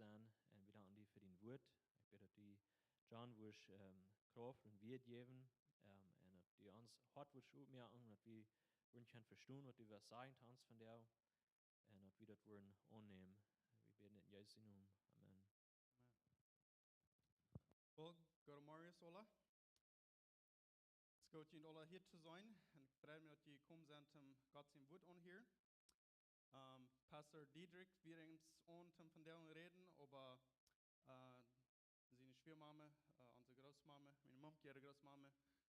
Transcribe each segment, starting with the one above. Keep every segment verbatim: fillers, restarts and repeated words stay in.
sennen. Un wie danken die fa dien Wuat. Ekj bäd, daut du John wurscht ähm, Krauft un Wieed jäwen. Ähm, un daut du ons Hoat wurscht opmoaken, daut wie wudden kjennen vestonen, waut du west sajen to ons vondoag. Un daut wie daut wudden aunnämen. Wie bäden en Jesus sien Nomen. Amen. Well, goodemorjes aula. Es goot, junt aula hia to seenen. Un ekj frei mie, daut jie jekomen sent, om Gott sien Wuat aunhieren. Ähm, Pastor Diedrich wia eejentlich aun, om vondoag to räden, oba äh, siene Schwiamame, äh, onse Grootmame, miene Momkje äare Grootmame,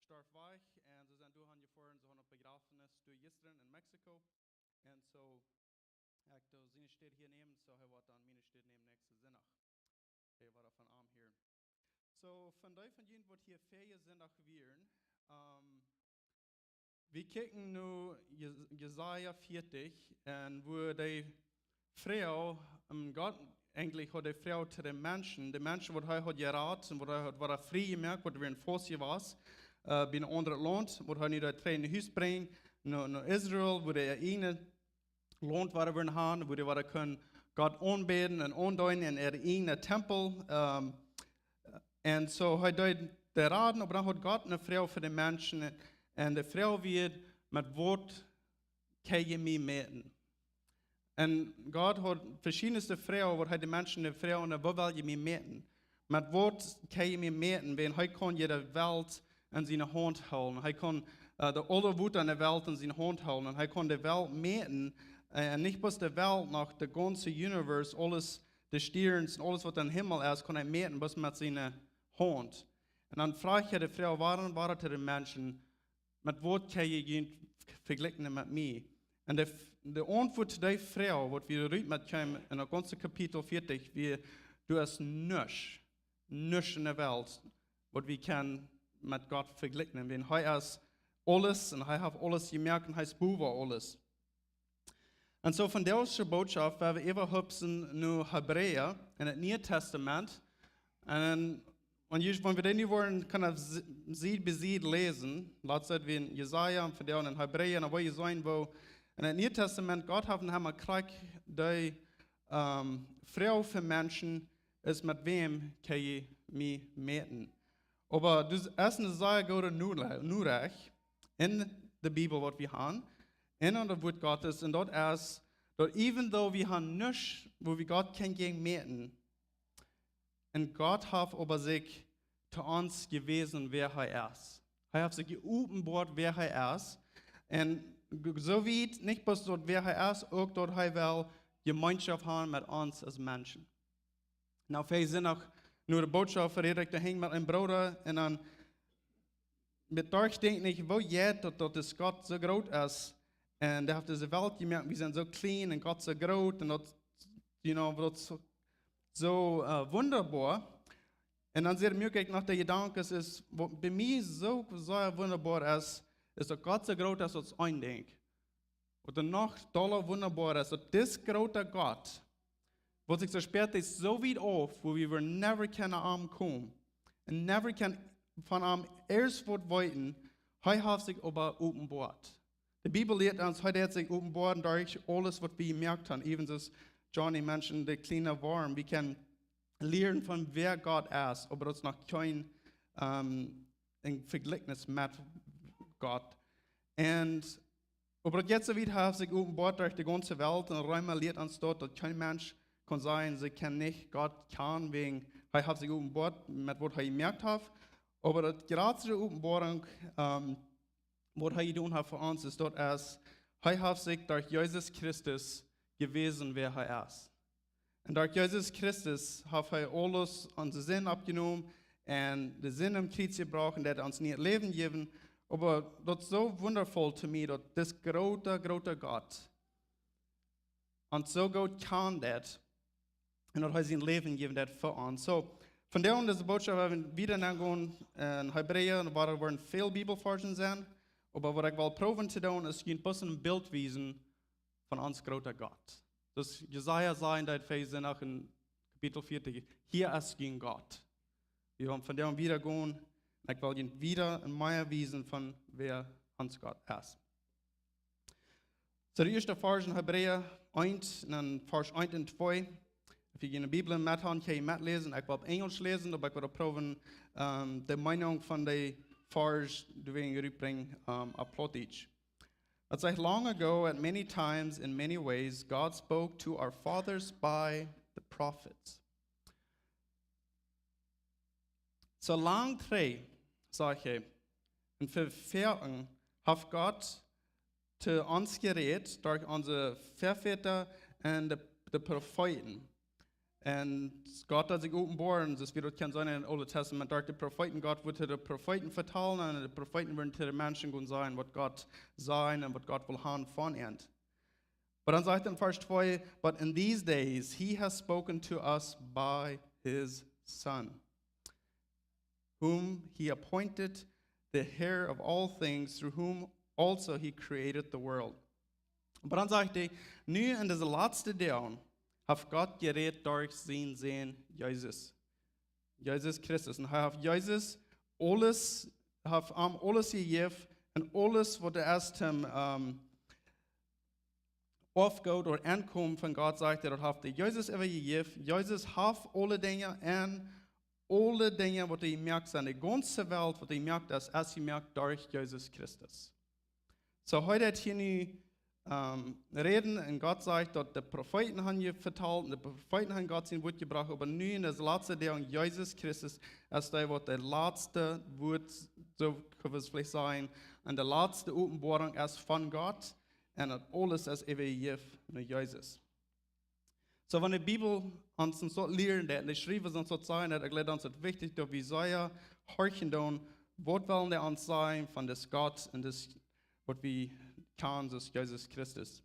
storf wajch. Un see sent doahan jefoaren, see hauden daut Bejrafnis doa jistren en Mexiko. Un soo, ekj doo siene Städ hia nämen, soo hee woat dan miene Städ nämen näakjsten Sindach. Hee woat von am hieren. Soo, von dee von junt, waut hia väajen Sindach wieren, ähm, wie kjikjen nu Je-, Jesaja vieetich, un woo dee Froag, ähm, Gott, eejentlich haud dee Froag to de Menschen, de Menschen, waut hee haud jerat un waut hee haud, waut hee frie jemoakt, waut wieren faust jewast, äh, bie een aundret Launt, waut hee nu doa trigj no Hus brinjt, no, no Israel, woo dee äa ieejnet Launt wada wudden haben, woo dee wada kunnen Gott aunbäden un aundeenen en äa ieejnen Tempel. Ähm, un soo, hee deed dee raden, oba dan haud Gott eene Froag fa de Menschen. Un de Froag wia: Met waut kjenn jie mie mäten? Un Gott haud veschiedne Froagen, waut hee de Menschen de Froag: Woo well jie mie mäten? Met waut kjenn jie mie mäten? Wiels hee kunn june Welt en siene Haunt hoolen. Hee kunn, äh, de aule Wota en de Welt en siene Haunt hoolen. Un hee kunn de Welt mäten, äh, un nich bloos de Welt, noch de gaunze Universe, aules, de Stierns un aules, waut em Himmel es, kunn hee mäten, bloos met siene Haunt. Un dan fruach hee de Froag: Wuarom, wuarom to de Menschen: Met waut kjenn jie junt vejlikjen met mie? Un de, de Auntwuat to dee Froag, waut wie rut met kjeemen en daut gaunze Kapitel vieetich, wia: Doa es nuscht, nuscht en de Welt, waut wie kjennen met Gott vejlikjen. Wiels hee es aules un hee haft aules jemoakt un hee es bowen aules. Un soo von dise Bootschoft woa wie äwahupsen no Hebräa en daut Niee Tastament. Un wan jie, wan wie dee nu woaren kjennen s-, Sied bie Sied läsen, latst wie en Jesaja un vondoag en Hebräa, dan woa jie seenen, woo en daut Niee Tastament Gott haft noch emol krakjt dee, ähm, Froag fa Menschen es: Met wäm kjenn jie mie mäten? Oba daut es eene sea goode Nore-, Norecht en de Bibel, waut wie haben, en daut Wuat Gottes, un daut es, daut even though wie haben nuscht, woo wie Gott kjennen jäajen mäten, un Gott haft oba sikj to ons jewäsen, wäa hee es. Hee haft sikj jeopenboat, wäa hee es. Un g-, soo wiet nich bloos daut, wäa hee es, uk daut hee well Jemeenschoft haben met ons aus Menschen. Nu, väajen Sindach no de Bootschoft räd ekj doa hinjen met een Brooda un dan, met daut ekj denkj nich, woo jeit daut, daut dis Gott soo groot es. Un hee haft dise Welt jemoakt, wie sent soo kjlien un Gott soo groot un daut, you know, daut soo, soo, äh, wundaboa. Un dan säd ekj mie uk noch, de Jedanken es, es, waut bie mie soo sea wundaboa es, es daut Gott soo groot es aus ons Denkjen. Waut dan noch dolla wundaboa es, daut dis groota Gott, waut sikj soo spät es, soo wiet auf, woo wie were never kjennen aunkomen un never kjennen von am ieescht waut weeten, hee haft sikj oba openboat. De Bibel lieet ons, hee deed sikj openboaren derch aules, waut wie jemoakt haben. Even soo aus Johnny mentioned, de kjliene Worm. Wie kjennen lieren von wäa Gott es, oba daut es noch kjeen, ähm, een Vejlikjnis met Gott. Un oba daut jeit soo wiet, hee haft sikj openboat derch de gaunze Welt, un Reema lieet ons daut, daut kjeen Mensch kaun sajen, see kjennen nich Gott kjanen, wäajen hee haft sikj openboat met waut hee jemoakt haft. Oba daut jratste Openboarunk, ähm, waut hee jedonen haft fa ons, es daut es, hee haft sikj derch Jesus Christus jewäsen, wäa hee es. Un derch Jesus Christus haft hee aules onse Sind aufjenomen un de Sind aum Kjriez jebrocht un daut ons nie Läwen jejäft. Oba daut es soo wundaboa to mie, daut dis groota, groota Gott ons soo goot kjant un daut hee sien Läwen jejäft haft fa ons. Soo, vondoag en dise Bootschoft woa wie wieda nengonen en Hebräa, un doa woaren väl Bibelvarsch sennen. Oba waut ekj well proowen to doonen, es junt bloos een Bilt wiesen von ons groota Gott. Daut Jesaja sajcht daut, wie sent uk en Kapitel vieetich, hia es jun Gott. Wie woaren vondoag wieda gonen, un ekj well junt wieda un mea wiesen von wäa ons Gott es. Soo, de ieeschte Varsch en Hebräa eent, un dan Varsch eent un twee. jie june Bibel met han, kjenn jie metläsen. Ekj well opp Enjlisch läsen, oba ekj well proowen, ähm, de Meenunk von de Varsch doawäajen rutbrinjen, ähm, opp Plautdietsch. Daut sajcht: "Long ago, at many times, in many ways, God spoke to our fathers by the prophets." Soo lang trigj, sajcht hee, un ver Väajoaren haft Gott to ons jerät derch onse Väavodasch un de, de Profeeten. Un Gott haft sikj openboaren, soo aus wie daut kjennen seenen em Oolen Tastament, derch de Profeeten. Gott wudd to de Profeeten vetalen un de Profeeten wudden to de Menschen gonen sajen, waut Gott sajcht un waut Gott well haben von an. Oba dan sajcht hee em Varsch twee: "But in these days he has spoken to us by his Son, whom he appointed the heir of all things, through whom also he created the world." Oba dan sajcht hee: "Nu en dise latste Doag haft Gott jerät derch sienen Sän Jesus, Jesus Christus." Un hee haft Jesus aules, haft am aules jejäft un aules, waut hee es, ähm, oppgoot ooda aunkomen von Gott, sajcht hee, daut haft hee Jesus äwajejäft. Jesus haft aule Dinja un aule Dinja, waut hee jemoakt haft, de gaunze Welt, waut hee jemoakt haft, es jemoakt derch Jesus Christus. Soo, hee deit hia nu, ähm, räden un Gott sajcht, daut de Profeeten haben je vetalt, de Profeeten haben Gott sien Wuat jebrocht, oba nu en dise latste Doag Jesus Christus es dee, waut de latste Wuat, soo kjenn wie veleicht sajen, un de latste Openboarunk es von Gott. Un daut aules es äwajejäft no Jesus. Soo, wan de Bibel ons daut lieren deit, un de Schriewa ons daut sajen deit, ekj jleew, dan es et wichtich, daut wie sea horchen doonen, waut well hee ons sajen von dis Gott un dis, waut wie kjanen, dis Jesus Christus.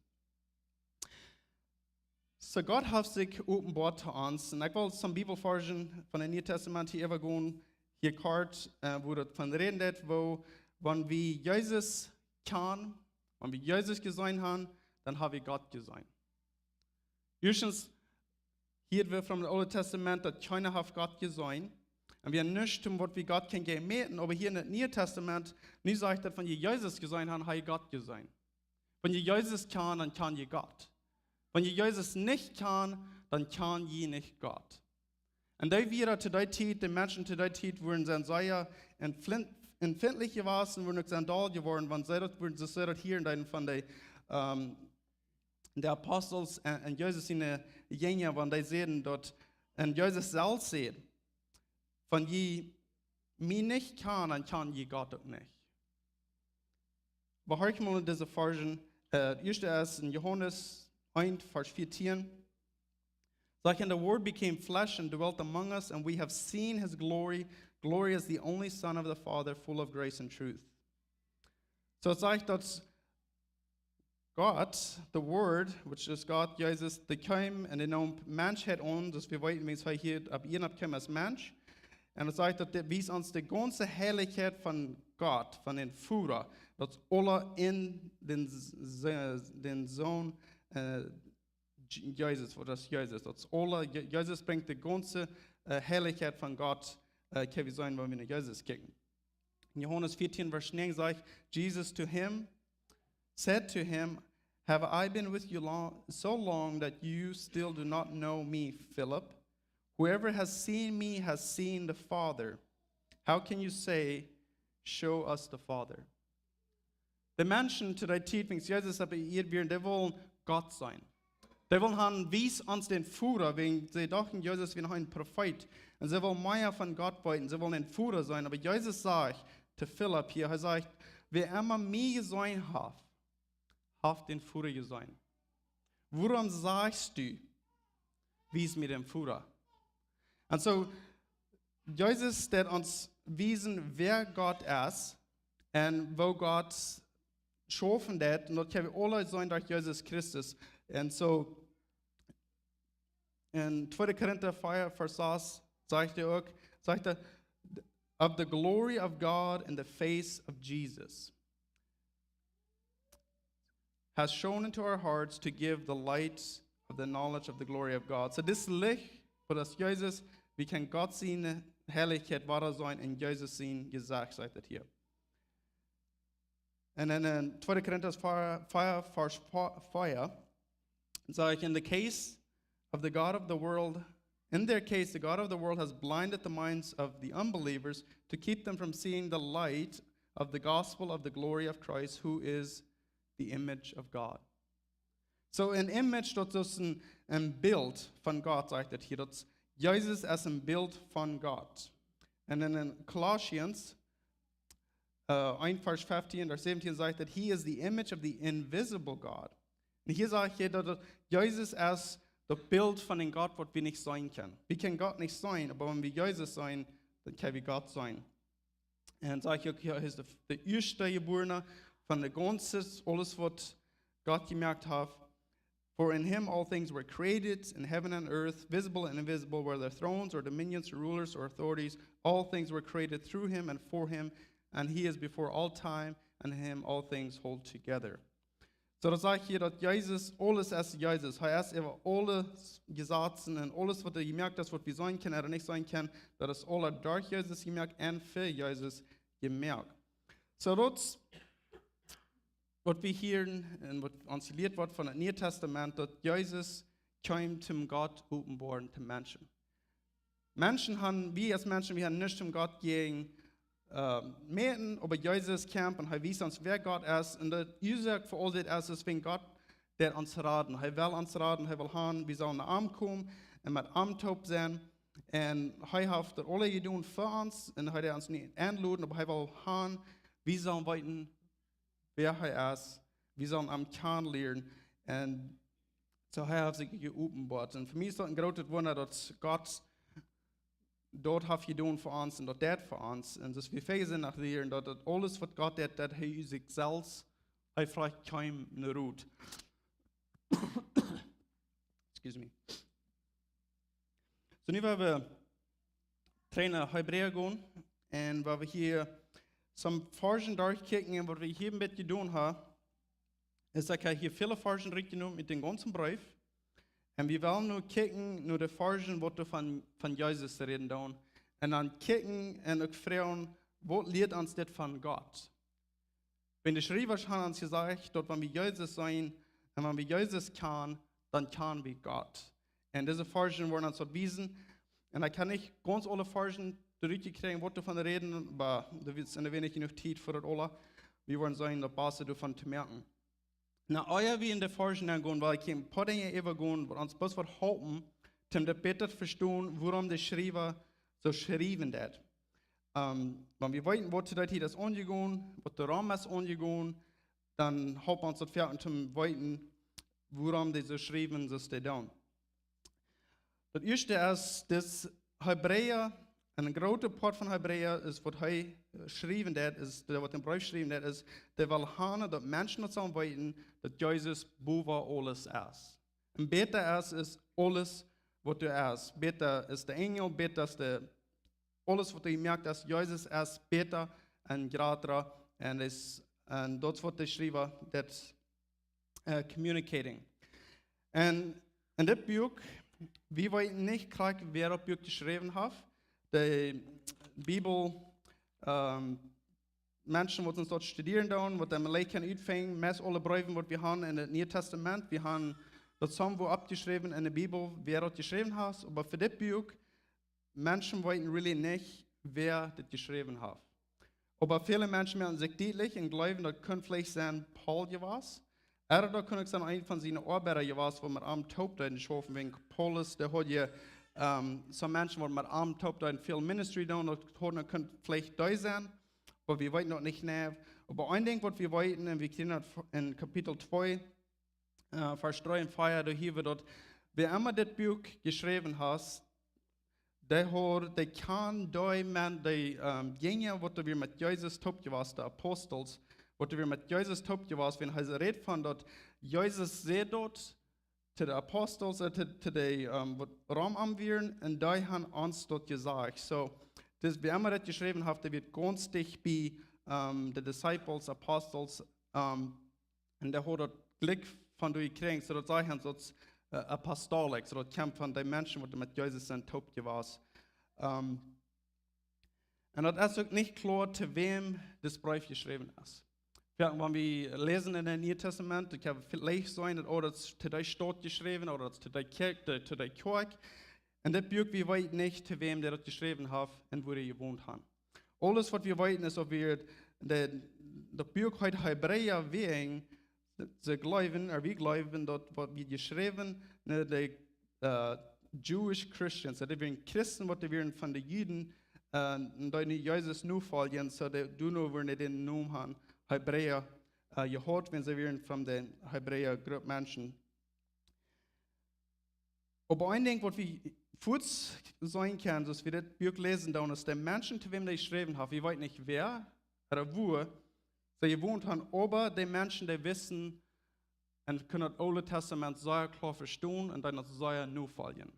Soo, Gott haft sikj openboat to ons. Un ekj well some Bibelvarsch von daut Niee Tastament hia äwagonen, hia kort, äh, wua daut von räden deit, woo, wan wie Jesus kjanen, wan wie Jesus jeseenen haben, dan haben wie Gott jeseenen. Ieeschtens, hia wia wie von daut Oole Tastament, daut kjeena haft Gott jeseenen. Un wie haben nuscht, waut wie Gott kjennen mäten, oba hia en daut Niee Tastament, nu sajcht daut, wan jie Jesus jeseenen haben, haben jie Gott jeseenen. Wan jie Jesus kjanen, dan kjanen jie Gott. Wan jie Jesus nich kjanen, dan kjanen jie nich Gott. Un dee wieren to dee Tiet, de Menschen to dee Tiet wieren sea empfin-, empfintlich jewast, wieren uk sea doll jeworden, wan see daut, wieren see daut hieren deeden von de, ähm, de Apostel un, un Jesus siene Jinja, wan dee säden daut, un Jesus selfst säd: "Wan jie mie nich kjanen, dan kjanen jie Gott uk nich." Oba horcht mol en dise Varsch, äh, ieescht es en Johanes eent, Varsch vieetieen. Sajcht: "And the Word became flesh and dwelt among us, and we have seen his glory, glory as the only Son of the Father, full of grace and truth." Soo, daut sajcht daut Gott, the Word, which is God, Jesus, dee kjeem un dee neem Menschheit aun, daut wie weeten, wiels hee hia opp Ieed kjeem aus Mensch. Un daut sajcht, daut dee wiest ons de gaunze Heilichkjeit von Gott, von dän Voda, daut aules en dän S-, Se-, dän Sän, äh, Je-, Jesus, waut es Jesus? Daut aules, Je-, Jesus brinjt de gaunze, äh, Heilichkjeit von Gott, äh, kjenn wie seenen, wan wie no Jesus kjikjen. En Johanes vieetieen, Varsch näajen sajcht: "Jesus to him, said to him, 'Have I been with you long, so long that you still do not know me, Philip? Whoever has seen me has seen the Father. How can you say, 'Show us the Father'?" De Menschen to dee Tiet, wiels Jesus opp Ieed wia, dee wullen Gott seenen. Dee wullen haben, wies ons dän Voda, wiels see dochten, Jesus wia noch een Profeet. Un see wullen mea von Gott weeten, see wullen dän Voda seenen. Oba Jesus sajcht to Philip hia, hee sajcht: "Wäa emma mie jeseenen haft, haft dän Voda jeseenen. Wuarom sajchst du, wies mie dän Voda?" Un soo, Jesus deit ons wiesen, wäa Gott es un woo Gott schaufen deit, un daut kjenn wie aules seenen derch Jesus Christus. Un soo, en tweede Korinta vea, Varsch sas, sajcht hee uk, sajcht hee: "Of the glory of God in the face of Jesus has shone into our hearts to give the light of the knowledge of the glory of God." Soo, dit Licht, waut es Jesus, wie kjennen Gott siene Heilichkjeit woa seenen en Jesus sien Jesecht, sajcht et hia. Un en, en tweede Korinta vea, vea, Varsch vea, sajcht: "In the case of the God of the world, In their case, the God of the world has blinded the minds of the unbelievers to keep them from seeing the light of the gospel of the glory of Christ, who is the image of God. So, een Image, daut es een, een Bilt von Gott, sajcht et hia. Daut Jesus es een Bilt von Gott. En en Colossians uh, een Varsch feftieen, Varsch säwentieen sajcht daut, "He is the image of the invisible God." Un hia sajcht et, daut Jesus es daut Bilt von een Gott, waut wie nich seenen kjennen. Wie kjennen Gott nich seenen, oba wan wie Jesus seenen, dan kjenn wie Gott seenen. Un sajcht et uk hia, hee es de, de Ieeschtjebuarne von de gaunze, aules waut Gott jemoakt haft. "For in him all things were created, in heaven and earth, visible and invisible, whether thrones or dominions or rulers or authorities. All things were created through him and for him, and he is before all time, and in him all things hold together." So, daut sajcht hia, daut Jesus, aules es Jesus. Hee es äwa aule Jesazen un aules, waut hee jemoakt haft, waut wie seenen kjennen ooda nich seenen kjennen, daut es aula derch Jesus jemoakt un fa Jesus jemoakt. So, daut waut wie hieren un waut ons jelieet woat von daut Niee Tastament, daut Jesus kjeem toom Gott openboaren to Menschen. Menschen han, wie aus Menschen, wie han nuscht toom Gott jäajen, äh, moaken, oba Jesus kjemt un hee wiest ons, wäa Gott es. Un de Uasoak fa aul dit es, es wäajen Gott, dee ons raden. Hee well ons raden, hee well han, wie sellen no am komen un met am toop sennen. Un hee haft daut aula jedonen fa ons un hee deed ons nich enloden, oba hee well han, wie sellen weeten, wäa hee es, wie sellen am kjanen lieren. Un soo hee haft sikj jeopenboat. Un fa mie es daut een grootet Wunda, daut Gott daut haft jedonen fa ons un daut deit fa ons. Un soo aus wie väl sent noch lieren, daut, daut aules waut Gott deit, daut hee sikj selfst, hee frajcht kjeenem no Rot. Excuse me. Soo, nu woa wie trigj no Hebräa gonen un woa wie hia some Varschen derchkjikjen un waut wie hia een bät jedonen haben, es, ekj hab hia väle Varschen rutjenomen ut dän gaunzen Breef. Un wie wellen nu kjikjen no de Varschen, waut doa von, von Jesus räden doonen. Un dan kjikjen un uk froagen, waut lieet ons dit von Gott? Wan de Schriewa han ons jesajcht, daut wan wie Jesus seenen un wan wie Jesus kjanen, dan kjanen wie Gott. Un dise Varschen woaren ons daut wiesen. Un ekj hab nich gaunz aule Varschen derchjekjräajen, waut doa von räden, oba doa es en wenig jenuach Tiet fa daut aula. Wie woaren seenen, daut baste doavon to moaken. Nu, ea wie en de Varschen nenn gonen, well ekj een poa Dinja äwagonen, waut ons bloos woat halpen, toom daut bäta to vestonen, wuarom de Schriewa soo schriewen deit. Ähm, wan wie weeten, waut doa hia es aunjegonen, waut doa rom es aunjegonen, dan halpt ons daut väl toom weeten, wuarom dee soo schriewen, soo aus dee doonen. Daut ieeschte es, dis Hebräa, un een groota Poat von Hebräa es waut hee, äh, schriewen deit, es, dee waut dän Breef schriewen deit, es, dee well han, daut Menschen daut sellen weeten, daut Jesus bowa aules es. Un bäta es, es aules waut doa es. Bäta es de Enjel, bäta es de, aules waut doa jemoakt es, Jesus es bäta un jrata un es, un daut es waut de Schriewa deit, äh, communicating. Un en dit Buak, wie weeten nich krakjt, wäa daut Buak jeschräwen haft. De Bibel, ähm, Menschen, waut ons daut studieren doonen, waut dee emma leicht kjennen utfinjen, meist aule Breewen, waut wie haben en daut Niee Tastament, wie haben daut somewhere oppjeschräwen en de Bibel, wäa daut jeschräwen haft, oba fa dit Buak, Menschen weeten really nich, wäa dit jeschräwen haft. Oba väle Menschen moaken sikj dietlich un jleewen, daut kunn veleicht sennen Paul jewast. Ooda daut kunn uk sennen, eena von siene Oabeida jewast, waut met am toop deeden schaufen, wäajen Paulus, dee haud je, ähm, some Menschen, waut met am toop deeden väl ministry doonen, daut haud, daut kunn veleicht dee sennen, oba wie weeten daut nich jeneiw. Oba een Dinkj, waut wie weeten, un wie kjennen daut en Kapitel twee, äh, Varsch dree un vea, doa hia woat daut, wäa emma dit Buak jeschräwen haft, dee haud, dee kjand dee Mensch, dee, ähm, Jinja, waut doa wia met Jesus toop jewast, de Apostels, waut doa wia met Jesus toop jewast, wan hee rät von daut, Jesus säd daut to de Apostels, äh, to, to dee, ähm, waut rom am wieren, un dee han ons daut jesajcht. So, dis, wäa emma daut jeschräwen haft, dee wia gaunz dicht bie, ähm, de Disciples, Apostels, ähm, un dee haud daut Glück von doa jekjräajen, soo daut see han soo, äh, apostolic, soo daut kjemt von dee Menschen, waut met Jesus sent toop jewast. Ähm, un daut es uk nich kloa, to wäm dis Breef jeschräwen es. Jo, wan wie läsen en daut Niee Tastament, dan kjenn wie veleicht seenen, daut, oh, daut es to dee Staut jeschräwen, ooda daut es to dee Kjoakj, to, to dee Kjoakj. En dit Buak, wie weeten nich, to wäm dee daut jeschräwen haft un wua dee jewont haft. Aules, waut wie weeten, es, daut wie de, daut Buak heet Hebräa wäajen see jleewen, ooda wie jleewen, daut waut wia jeschräwen, no de, äh, Jewish Christians, daut wieren Christen, waut wieren von de Juden, äh, un dee nu Jesus nofoljen, soo dee, doano wurden dee dän Nomen han, Hebräa, äh, jehaut, wan see wieren von de Hebräa Grupp Menschen. Oba een Dinkj, waut wie fuaz seenen kjennen, aus wie dit Buak läsen, dan es de Menschen, to wäm dee jeschräwen haft, wie weeten nich wäa ooda wua see jewont han, oba de Menschen, dee wisten un kunnen daut Oole Testament sea kloa vestonen un dan daut sea nofoljen.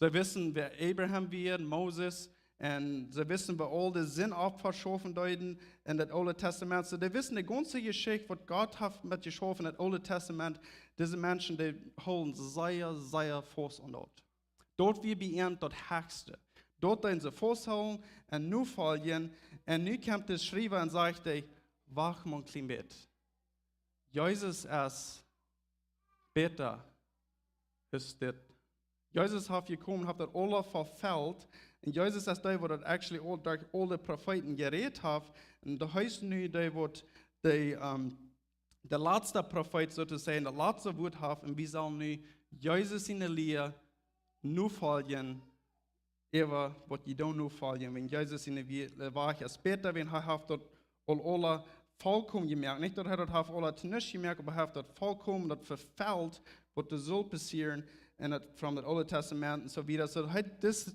See wisten, wäa Abraham wia, Moses, un see wisten, woo aul de Sind aufschaufen deeden en daut Oole Testament. Soo, dee wisten de gaunze Jeschicht, waut Gott haft met jeschaufen en daut Oole Testament. Dise Menschen, dee hilden sea, sea faust aun daut. Daut wia bie an daut hechste. Daut deeden see fausthoolen un nofoljen. Un nu kjemt de Schriewa un sajcht hee: "Wacht mau een kjlien bät. Jesus es bäta aus dit. Jesus haft jekomen, haft daut aula erfelt. Un Jesus es dee, waut daut actually aul, derch aul de Profeeten jerät haft. Un daut es nu dee, waut de, ähm, de latste Profeet, soo to sajen, daut latste Wuat haft. Un wie sellen nu Jesus siene Lia nofoljen, äwa waut jie doonen nofoljen, wan Jesus siene Wie-, äh, Wajch es bäta, wan hee haft daut aul aula volkomen jemoakt. Nich daut hee daut haft aula to nuscht jemoakt, oba hee haft daut volkomen, daut erfelt, waut doa sull passieren en daut, from daut Oole Testament un soo wieda." Soo hee, dis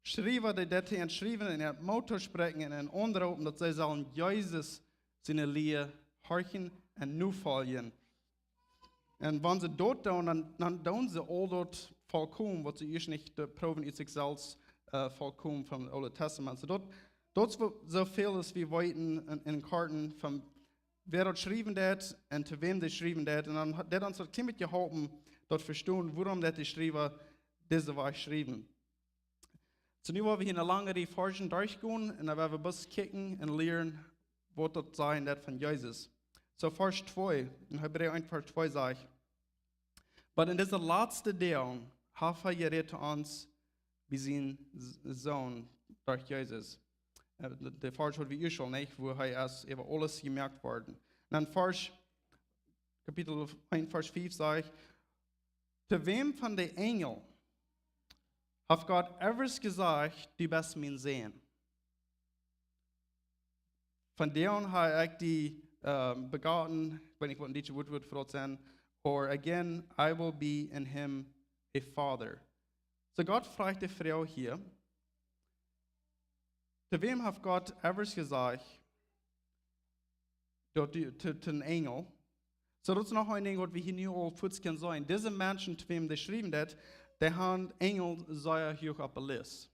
Schriewa, dee daut hia schriewen un an Moot toospräakjen un an aunroopen, daut see sellen Jesus siene Lia horchen un nofoljen. Un wan see daut doonen, dan, dan doonen see aul daut volkomen, waut see ieescht nich, dee proowen ut sikj selfst, äh, volkomen von daut Oole Testament. Soo daut, daut es woo-, soo väl aus wie weeten en, en Korten von wäa daut schriewen deed un to wäm dee schriewen deed. Un dan ha-, daut ons daut kjlien bät jeholpen, daut vestonen, wuarom daut de Schriewa dise Wajch schriewen. Soo, nu woa wie hia eene lange Rieej Varschen derchgonen un dan woa wie bloos kjikjen un lieren, waut daut sajen deit von Jesus. Soo, Varsch twee, en Hebräa eent, Varsch twee sajcht: "Oba en dise latste Doag haft hee jerät to ons bie sienen S-, Sän derch Jesus." Äh, de, de Varsch, waut wie ieescht aul, nich, wua hee es äwa aules jemoakt worden. Un dan Varsch, Kapitel eent, Varsch fief sajcht: "To wäm von de Enjel haft Gott ever jesajcht: 'Du best mien Sän'? Von nu aun hab ekj die, ähm, begotten," ekj weet nich, waut een dietsche Wuat woat fa daut sennen, or again, "I will be in him a father." Soo Gott fruach de Froag hia: To wäm haft Gott ever jesajcht, daut du, to, to een Enjel? Soo, daut es noch een Dinkj, waut wie hia nu aul fuaz kjennen seenen. Dise Menschen, to wäm dee schriewen deed, dee han Enjel sea huach oppe List.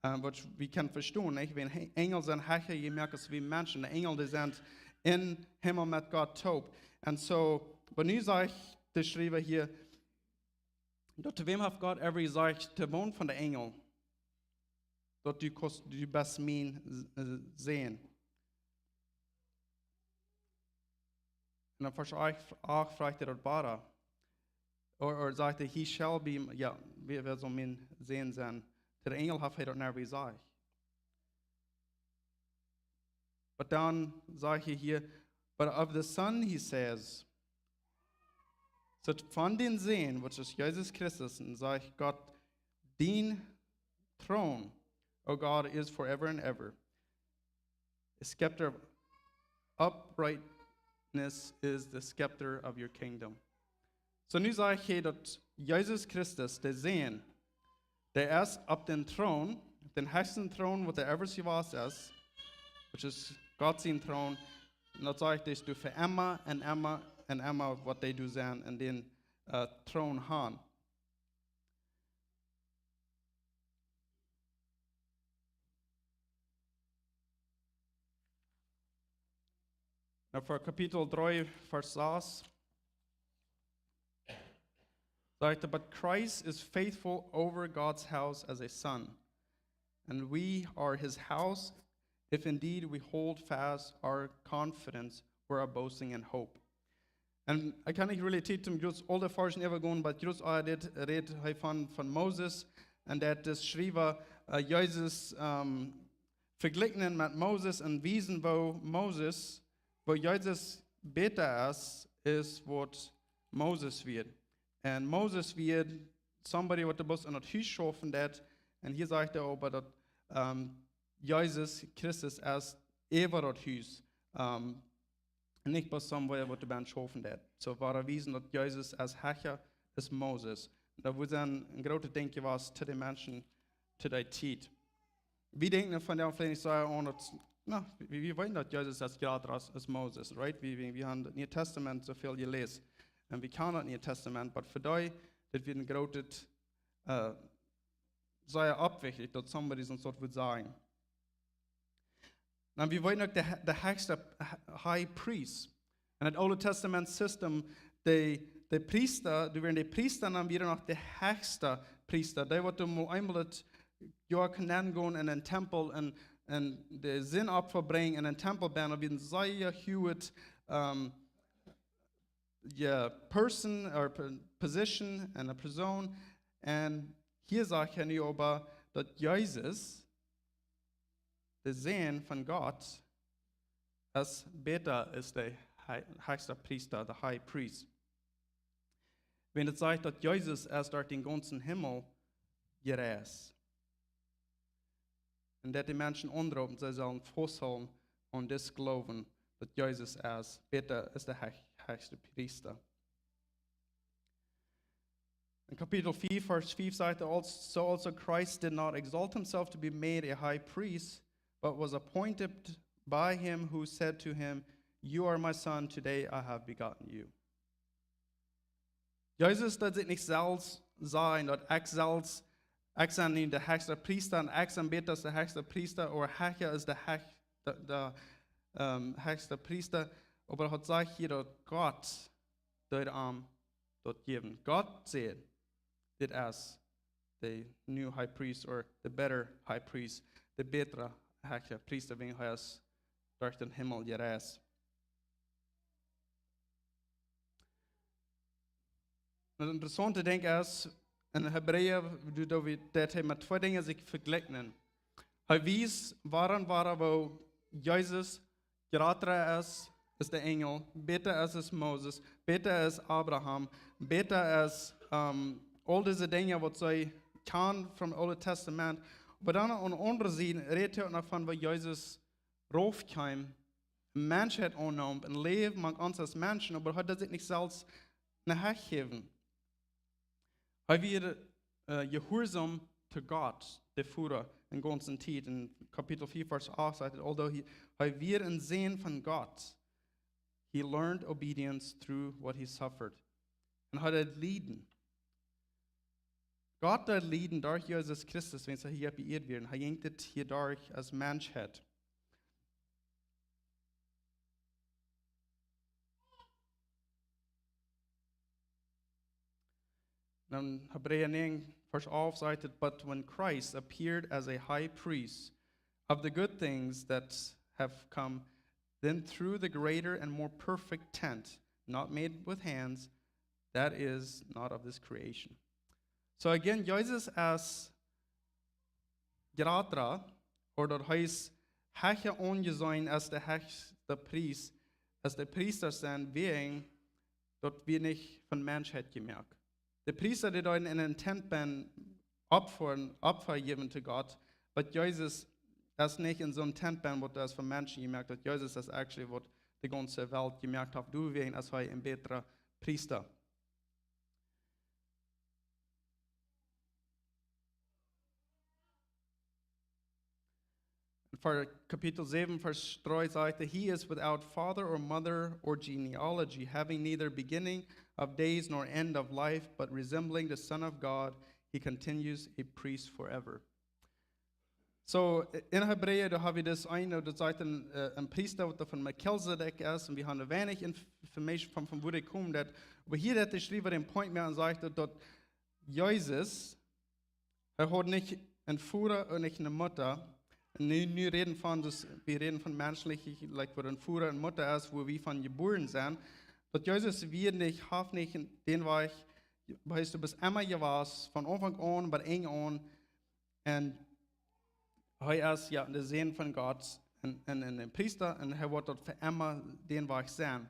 Ähm, waut wie kjennen vestonen, nich? Wan He-, Enjel sent hecha jemoakt aus wie Menschen. De Enjel, dee sent em Himmel met Gott toop. Un soo, oba nu sajcht de Schriewa hia, daut to wäm haft Gott ever jesajcht, to wäm von de Enjel, daut du kaust, du best mien S-, äh, Sän? Un dan Varsch acht, acht fruach hee daut wada. Or, or sajcht hee: "He shall be," jo, wäa, wäa saul mien Sän sennen? To de Enjel haft hee daut never jesajcht. Oba dan sajcht hee hia: "But of the Son," he says. Soo von dän Sän, which is Jesus Christus, un sajcht Gott: "Dien Troon, O God, is forever and ever. A scepter of uprightness is the scepter of your kingdom." Soo nu sajcht hee, daut Jesus Christus, de Sän, dee es opp dän Troon, dän hechsten Troon, waut doa ever jewast es, which is Gott sien Troon. Un daut sajcht, daut du fa emma un emma un emma woascht doa sennen un dän, äh, Troon han. Now for Kapitel dree, Varsch sas. Sajcht hee: "But Christ is faithful over God's house as a son, and we are his house, if indeed we hold fast our confidence or our boasting in hope." Un ekj kaun nich really Tiet toom jrots aul de Varschen äwagonen, oba jrots ea dit rät hee von, von Moses. Un daut de Schriewa, äh, Jesus, ähm, vejlikjen met Moses un wiesen, woo Moses, woo Jesus bäta es, es waut Moses wia. Un Moses wia somebody waut bloos en daut Hus schaufen deed. Un hia sajcht hee oba daut, ähm, Jesus Christus es äwa daut Hus. Ähm, nich bloos somebody waut doa bennen schaufen deed. Soo wia wiesen daut Jesus es hecha aus Moses. Daut wudd sennen een grootet Dinkj jewast to de Menschen to dee Tiet. Wie denkjen von de Anfang, ekj saj, un daut, na, wie, wie weeten daut Jesus es jrata aus, aus Moses, right? Wie, wie, wie haben daut Niee Tastament soo väl jeläst. Un wie kjanen daut Niee Tastament, oba fa dee, daut wia een grootet, äh, sea aufwenjich, daut somebody soont wudd sajen. Dan wie weeten uk de, de hechste High Priest. En daut Oole Tastament System, de, de Priesta, doa wieren de Priesta, dan wia noch de hechste Priesta. Dee waut doa mol eemol daut Joa kunn gonen en een Tempel un, un de Sindopfa brinjen en een Tempel bennen, daut wia een sea huaget, ähm, je person or po-, position en een Persoon. Un hia sajcht hee nu oba daut Jesus, de Sän von Gott, es bäta aus de hei-, hechste Priesta, de High Priest. Wan daut sajcht daut Jesus es derch dän gaunzen Himmel jereist. Un daut de Menschen aunroopen, see sellen fausthoolen aun dis Gloowen, daut Jesus es bäta aus de hech-, hechste Priesta. In Kapitel fief, Varsch fief sajcht hee, "Also, so also Christ did not exalt himself to be made a high priest, but was appointed by him who said to him, 'You are my son, today I have begotten you.'" Jesus deed sikj nich selfst sajen, daut ekj selfst, ekj sie nu de hechste Priesta un ekj sie bäta aus de hechste Priesta, ooda hecha aus de hech-, de, de, ähm, hechste Priesta, oba hee sajcht hia daut Gott deed am daut jäwen. Gott säd, "Dit es de new high priest, or the better high priest, de bätre hecha Priesta, wan hee es derch dän Himmel jereist." Daut interessaunte Dinkj es, en Hebräa, doa, doa wia daut hee met twee Dinja sikj vejlikjt. Hee wiest, woo, woo Jesus jrata es aus de Enjel, bäta es aus Moses, bäta es aus Abraham, bäta es, ähm, aul dise Dinja waut see kjanen vom Oolen Tastament. Oba dan aun de aundre Sied rät hee uk noch von woo Jesus rauf kjeem, Menschheit aunneem un läwd mank ons aus Menschen, oba hee deed sikj nich selfst ne Hecht jäwen. Hee wia, äh, jehuarsom to Gott, de Voda, en gaunze Tiet. En Kapitel fief, Varsch acht sajcht et, "Although he, hee wia een Sän von Gott, he learned obedience through what he suffered." Un hee deed lieden. Gott deed lieden derch Jesus Christus, wan hee hia opp de Ieed wia. Hee jinkj dit hia derch aus Menschheit. Dan Hebräa näajen, Varsch alf sajcht et, "But when Christ appeared as a high priest of the good things that have come, then through the greater and more perfect tent, not made with hands, that is, not of this creation." So again, Jesus es jrata, ooda daut hee es hecha aunjeseenen aus de hechste Priest, aus de Priesta sent, wäajen daut wia nich von Menschheit jemoakt. De Priesta, dee deeden en een Tent bennen Opfa, Opfa jäwen to Gott, oba Jesus es nich en soon Tent bennen, waut es von Menschen jemoakt, daut Jesus es actually waut de gaunze Welt jemoakt haft, doawäajen es hee een bätra Priesta. Fa Kapitel säwen, Varsch dree sajcht et, "He is without father or mother or genealogy, having neither beginning of days nor end of life, but resembling the Son of God, he continues a priest forever." So, en Hebräa, doa ha wie dis eene, daut sajcht een, äh, een Priesta, waut von Melchisedek es, un wie haben weinich Inf-, Information von, von wua dee kjemt, daut, oba hia haft de Schriewa dän Point mea un sajcht daut, daut Jesus, hee haud nich een Voda un nich eene Mutta. Un nu, nu räden von, dus, wie räden von menschlich, like, waut een Voda un Mutta es, wua wie von jebuaren sent. Daut Jesus wia nich, haft nich dän Wajch, hee es, du best emma jewast, von Aunfank aun, bie Enj aun. Un hee es, jo, de Sän von Gott un, un, un een Priesta, un hee woat daut fa emma dän Wajch sennen.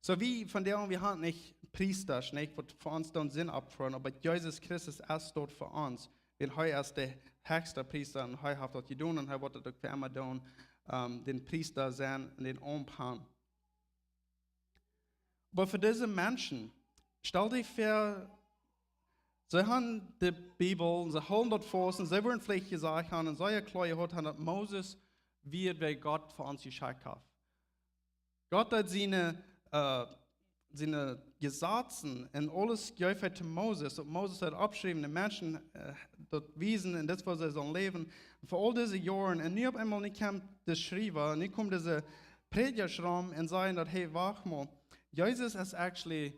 Soo wie von dee, wie haben nich Priestasch, nich, waut fa ons dan Sind opfren, oba Jesus Christus es daut fa ons. Wiels hee es de hechste Priesta un hee haft daut jedonen un hee woat daut uk fa emma doonen, ähm, dän Priesta sennen un dän Aunfank. Oba fa dise Menschen, stal die väa, see haben de Bibel, see hoolen daut faust un see wudden veleicht jesajcht haben un see kloa jehaut haben, daut Moses wia, wäa Gott fa ons jeschekjt haft. Gott haud siene, äh, siene Jesazen un aules jeef hee to Moses, daut Moses haud oppjeschräwen, de Menschen, äh, daut wiesen un dit, woo see sullen läwen. Un fa aul dise Joaren, un nu opp eemol, nu kjemt de Schriewa, nu komen dise Prädjasch rom un sajen daut, hey, wacht mol, Jesus es actually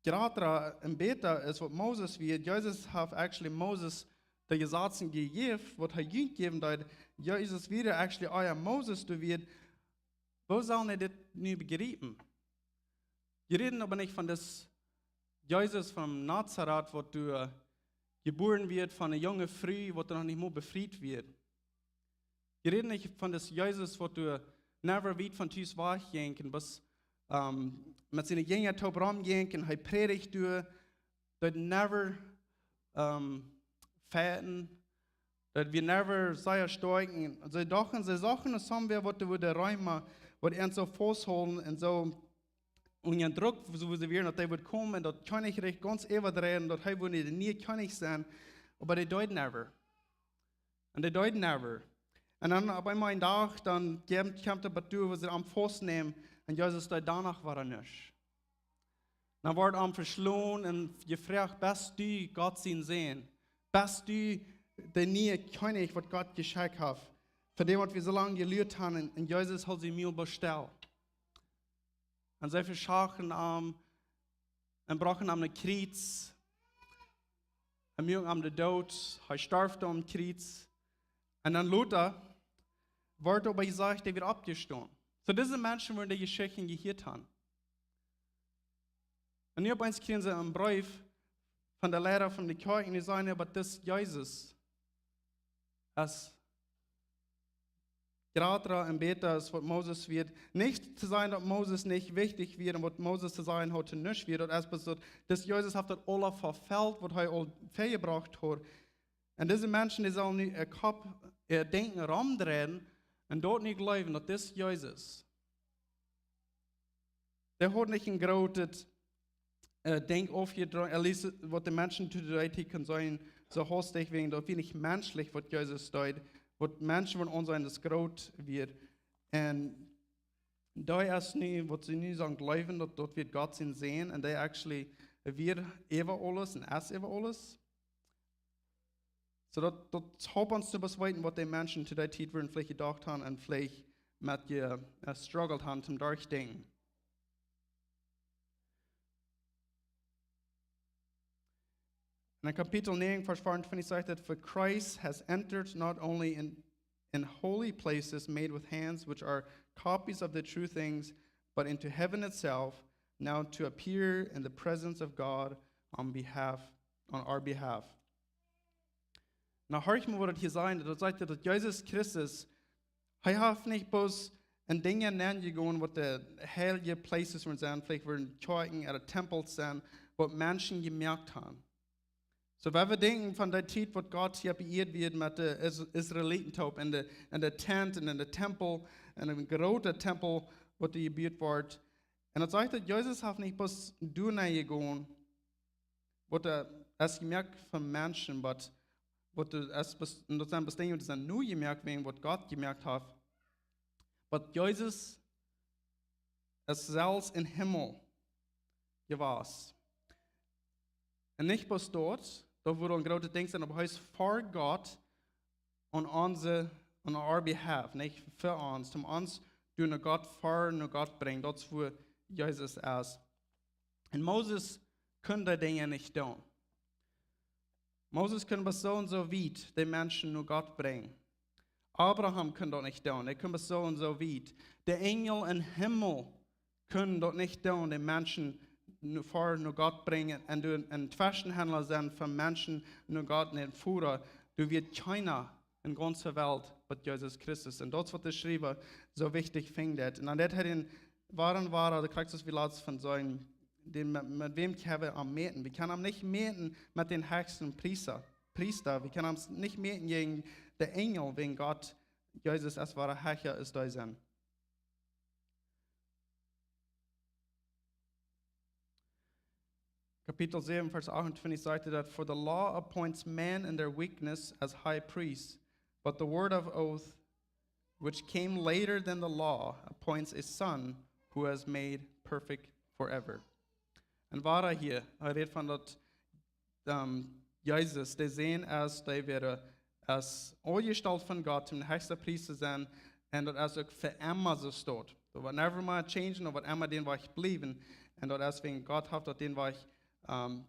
jrata un bäta aus waut Moses wia. Jesus haft actually Moses de Jesazen jejäft, waut hee junt jäwen deed. Jesus wia actually ea Moses doa wia. Woo sellen dee dit nu bejriepen? Wie räden oba nich von dis Jesus von Nazaret, waut doa jebuaren wort von eene junge Fru, waut doa noch nich mol befriet wia. Wie räden nich von dis Jesus, waut doa never wiet von Tus wajch jinkj un bloos, ähm, met siene Jinja toop romjinkj un hee prädicht doa, daut never, ähm, fighten, daut wia never sea stoakj. Un see dochten, see sochten somewhere, waut doa wudd de Reema, waut an soo fausthoolen un soo unja Druck, soo aus see wieren, daut hee wudd komen un daut Kjennichrikj gaunz äwadreien, daut hee wudd de niee Kjennich sennen. Oba dee deed never. Un dee deed never. Un dan opp eemol een Dach, dan kjemt, kjemt daut doa, woo see am faustnämen un Jesus deed doano wada nuscht. Dan wort am veschlonen un jefroacht, best du Gott sien Sän? Best du de niee Kjennich, waut Gott jeschekjt haft? Fa dän, waut wie soo lang jeluat haben, un, un Jesus hilt sien Mul bloos stell. Un see veschoagen am un brochten am aum Kjriez un muaken am doot. Hee storf aum Kjriez. Un dan lota wort oba jesajcht, hee wia oppjestonen. Soo, dise Menschen wudden dee Jeschichten jehieet haben. Un nu opp eemol kjrieen see een Breef von de Leida von de Kjoakj un dee sajen, oba dis Jesus es jrata un bäta aus waut Moses wia. Nich to sajen, daut Moses nich wichtich wia un waut Moses to sajen haud, to nuscht wia. Daut es bloos daut, dis Jesus haft daut aules vefelt, waut hee aul väajebrocht haud. Un dise Menschen, dee sellen nu äa Kopp, äa Denkjen romdreien un doa nich jleewen, daut dis Jesus, dee haud nich een grootet, äh, Denkj aufjedroagen, at least waut de Menschen to dee Tiet kunnen seenen, soo haustich, wäajen daut wia nich menschlich, waut Jesus deed, waut Menschen wudden aunseenen, daut groot wia. Un daut es nu, waut see nu sellen jleewen, daut, daut wia Gott sien Sän, un dee actually wia äwa aules un es äwa aules. Soo daut, daut halpt ons to weeten, waut dee Menschen to dee Tiet wudden veleicht jedocht haben un veleicht met je, äh, gestruggelt haben, toom derchdenkjen. Un en Kapitel näajen, Varsch veeauntwintich sajcht et, for Christ has entered not only in, in holy places made with hands, which are copies of the true things, but into heaven itself, now to appear in the presence of God on behalf, on our behalf. Nu horch mol, waut daut hia sajcht. Daut sajcht, daut Jesus Christus, hee haft nich bloos en Dinja nenjegonen, waut de heilje places wudden sennen, veleicht wudden Kjoakjen ooda Tempels sennen, waut Menschen jemoakt haben. Soo, wan wie denkjen von dee Tiet, waut Gott hia opp de Ieed wia met de Is-, Israeliten toop en de, en de Tent un en de Tempel, en een groota Tempel, waut doa jebut wort. Un daut sajcht, daut Jesus haft nich bloos doa nenjegonen, waut doa es jemoakt von Menschen, oba waut doa es bes-, un daut sent Besteemungen, waut sent nu jemoakt wäajen waut Gott jemoakt haft. Oba Jesus es selfst em Himmel jewast. Un nich bloos doa, daut wudd een grootet Dinkj sennen, oba hee es ver Gott aun onse, on our behalf, nich fa ons, om ons to no Gott, ver no Gott brinjen. Daut es wua Jesus es. Un Moses kunn dee Dinja nich doonen. Moses kunn bloos soo un soo wiet de Menschen no Gott brinjen. Abraham kunn daut nich doonen. Hee kunn bloos soo un soo wiet. De Enjel em Himmel kunnen daut nich doonen, de Menschen nu ver no Gott brinjen un doa een Tweschenhaundla sennen von Menschen no Gott un dän Voda, doa wia kjeena enne gaunze Welt bat Jesus Christus. Un daut es waut de Schriewa soo wichtich finjt. Un dan deit hee dän woaren, woaren, de Christus, wie latst von sennen, dän met, met wäm kjenn wie am mäten? Wie kjennen am nich mäten met dän hechsten Priesta. Priesta. Wie kjennen am nich mäten jäajen de Enjel, wäajen Gott, Jesus es woa hecha aus dee sent. Kapitel sewen, Varsch achtuntwintich sajcht daut: "For the law appoints men in their weakness as high priests, but the word of oath, which came later than the law, appoints a son who is made perfect forever." Un woa hee hia, hee rät von daut, ähm, Jesus, de Sän es, dee wia, es aunjestalt von Gott, om de hechste Priesta to sennen, un daut es uk fa emma soo stonen. Daut woat never mea changen, daut woat emma dän Wajch bliewen. Un daut es wäajen Gott haft daut dän Wajch, ähm,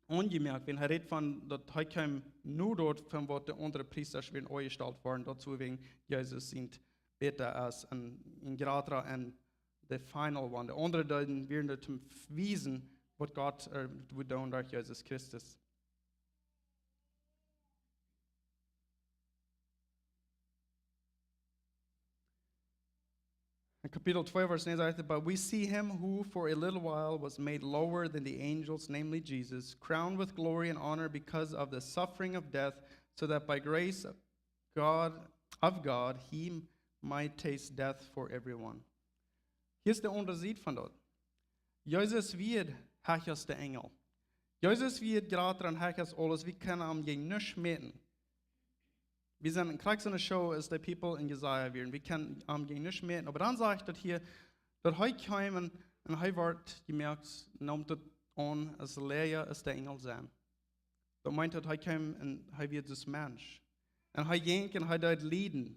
aunjemoakt, wan hee rät von daut hee kjeem nu doa von waut de aundre Priesta wieren aunjestalt worden, daut soo wäajen Jesus sient bäta es un, un jratra un de final one. De aundre deeden, wieren doa toom wiesen waut Gott, äh, wudd doonen derch Jesus Christus. In Kapitel twee, Varsch näajen sajcht et: "But we see him who for a little while was made lower than the angels, namely Jesus, crowned with glory and honor because of the suffering of death, so that by grace of God, of God, he might taste death for everyone." Hia es de aundre Sied von daut. Jesus wia hecha aus de Enjel. Jesus wia jrata un hecha aus aules. Wie kjennen am jäajen nuscht mäten. Wie sent en Christ enne Schoo aus de People en Jesaja wieren. Wie kjennen am jäajen nuscht mäten. Oba dan sajcht daut hia, daut hee kjeem un, un hee wort jemoakt, nemt daut aun aus läaja aus de Enjel sent. Daut meent daut hee kjeem un hee wia aus Mensch. Un hee jinkj un hee deed lieden.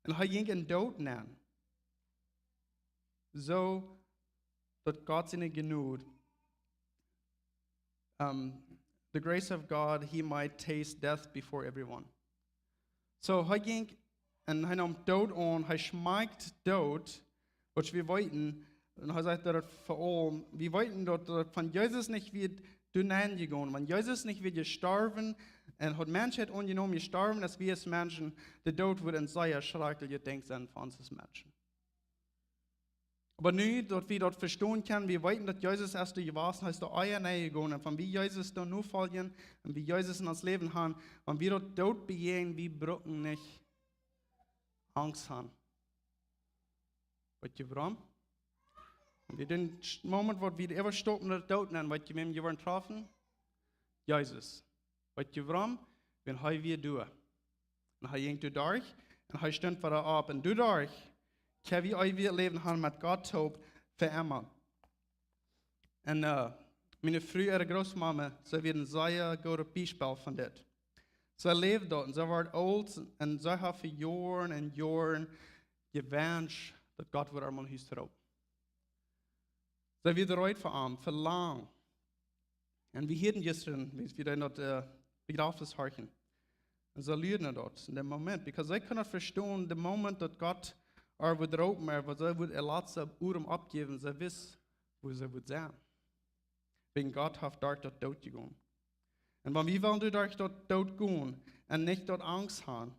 Un hee jinkj en Doot nenn. Soo daut Gott siene Jnod, um, the grace of God, he might taste death before everyone. Soo, hee jinkj un hee nemt Doot aun, hee schmakjt Doot, waut wie weeten, un hee sajcht daut fa aul, wie weeten daut, daut wan Jesus nich wia doa nenn jegonen, wan Jesus nich wia jestorwen un haud Menschheit aunjenomen, jestorwen, aus wie aus Menschen, de Doot wudd een sea schrakjlichet Dinkj sennen fa ons aus Menschen. Oba nu daut wie daut vestonen kjennen, wie weeten daut Jesus es doa jewast, hee es doa ea nenn jegonen. Un wan wie Jesus dan nofoljen un wie Jesus en ons Läwen haben, wan wie daut Doot bejäajnen, wie brucken nich Angst haben. Weet jie wuarom? Wan wie dän Moment, waut wie äwastopen daut Doot nenn, weet jie wäm wie woaren träfen? Jesus. Weet jie wuarom? Wan hee wia doa. Un hee jinkj doaderch un hee stunt wada opp. Un doaderch kjenn wie eewjet Läwen haben met Gott toop fa emma. Un, äh, miene Fru äare Grootmame, see wia een sea goodet Biespel von dit. See läwd daut un see wort oolt un see haud fa Joaren un Joaren jewenscht daut Gott wudd eemol no Hus roopen. See wia reed fa am, fa lang. Un wie hieeden jistren, wie, wie dan daut, äh, Bejrafnis horchen. Un see luaden daut en dän Moment, because see kunnen vestonen, de Moment daut Gott äa wudd roopen, waut see wudd äa latsta Odem aufjäwen, see wist, wua see wudd sennen. Wäajen Gott haft doa daut Doot jegonen. Un wan wie wellen doa daut Doot gonen un nich daut Angst haben,